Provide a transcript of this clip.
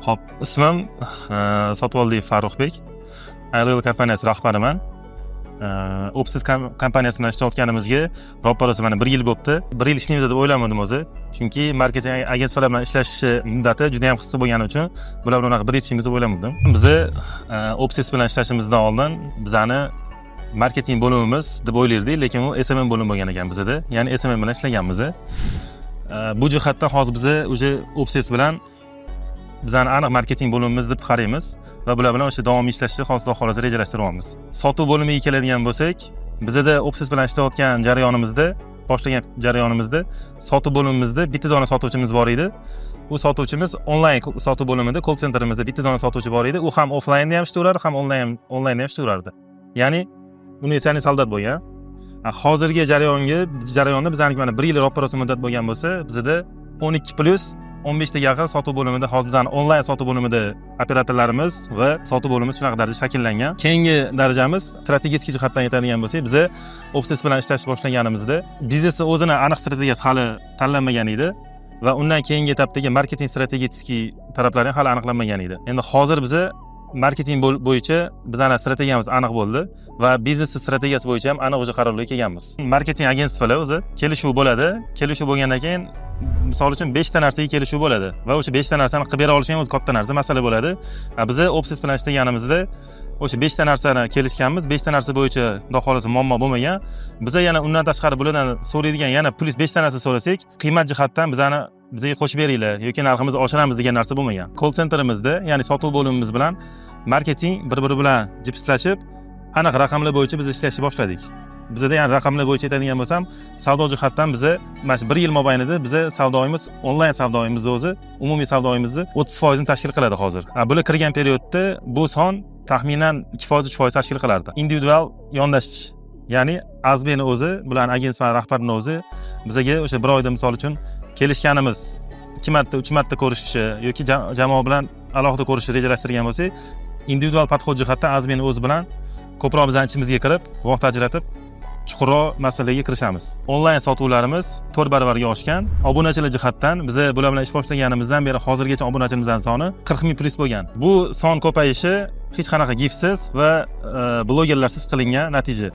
Xo'p, ismim Sotvoldiyev Farruxbek. iLegal kompaniyasi rahbariman. Opsis kompaniyasi bilan ishlayotganimizga roppa-rosa mana bir yil bo'libdi. Bir yil ishlaymiz deb o'ylamadim o'zi. Chunki marketing agentstvalar bilan ishlash muddati juda ham qisqa bo'lgani uchun bular bilan unaqa bir yil ishlaymiz deb o'ylamadim. Bizni Opsis bilan ishlashimizdan oldin bizani marketing bo'limimiz deb o'ylardik, lekin u SMM bo'lim bo'lgan ekan bizada. Ya'ni SMM bilan ishlaganmiz. Bu jihatdan hozir biza уже Opsis bilan bizani aniq marketing bo'limimiz deb qaraymiz va bular bilan o'sha davomiy ishlashni hozir, xudo xohlasa, rejalashtiryapmiz. Sotuv bo'limiga keladigan bo'lsak, bizada Opsis bilan ishlayotgan jarayonimizda, boshlagan jarayonimizda sotuv bo'limimizda bitta dona sotuvchimiz bor edi. U sotuvchimiz onlayn sotuv bo'limida, call centerimizda bitta dona sotuvchi bor edi. U ham offlaynda ham ishlayverardi, ham onlaynda ham ishlayverardi. Ya'ni универсальный солдат bo'lgan. Hozirgi jarayonda bizaniki mana bir yil roppa-rosa muddat bo'lgan bo'lsa, bizada 12 plyus 15 taga yaqin sotuv bo'limida, hozir bizani onlayn sotuv bo'limida operatorlarimiz va sotuv bo'limimiz shunaqa darajada shakllangan. Keyingi darajamiz, strategik jihatdan aytadigan bo'lsak, biza Opsis bilan ishlashni boshlaganimizda biznesni o'zini aniq strategiyasi hali tanlanmagan edi va undan keyingi etapdagi marketing strategический taraflari ham hali aniqlanmagan edi. Endi hozir biza marketing bo'yicha bizani strategiyamiz aniq bo'ldi va biznes strategiyasi bo'yicha ham aniq уже qarorga kelganmiz. Marketing agentstvalar o'zi kelishuv bo'ladi. Kelishuv bo'lgandan keyin, misol uchun, beshta narsaga kelishuv bo'ladi va o'sha beshta narsani qilib bera olish ham o'zi katta narsa, masala bo'ladi. Biza Opsis bilan ishlaganimizda o'sha beshta narsani kelishganmiz. Beshta narsa bo'yicha, xudo xohlasa, muammo bo'lmagan. Biza yana undan tashqari bulardan so'raydigan yana plyus beshta narsa so'rasak, qiymat jihatdan bizani bizga qo'shib beringlar yoki narximizni oshiramiz degan narsa bo'lmagan. Call centerimizda, ya'ni sotuv bo'limimiz bilan marketing bir biri bilan jipslashib, aniq raqamlar bo'yicha biz ishlashni boshladik. Bizada, ya'ni raqamlar bo'yicha aytadigan bo'lsam, savdo jihatdan biza mana shu bir yil mobaynida biza savdoyimiz, onlayn savdoyimizni o'zi umumiy savdoyimizni 30 foizini tashkil qiladi hozir. Bular kirgan periodda bu son taxminan 2%, 3% tashkil qilardi. Individual yondashish, ya'ni Azbeni o'zi, bularni agentstva rahbarini o'zi bizaga o'sha bir oyda, misol uchun, kelishganimiz ikki marta, uch marta ko'rishishi yoki jamoa bilan alohida ko'rishni rejalashtirgan bo'lsak, individual подход jihatdan Azbeni o'zi bilan ko'proq bizani ichimizga kirib, vaqt ajratib, chuqurroq masalaga kirishamiz. Onlayn sotuvlarimiz 4 baravarga oshgan. Obunachilar jihatdan biza bular bilan ish boshlaganimizdan beri hozirgacha obunachilarimizni soni 40 ming plyus bo'lgan. Bu son ko'payishi hech qanaqa gifsiz va blogerlarsiz qilingan natija.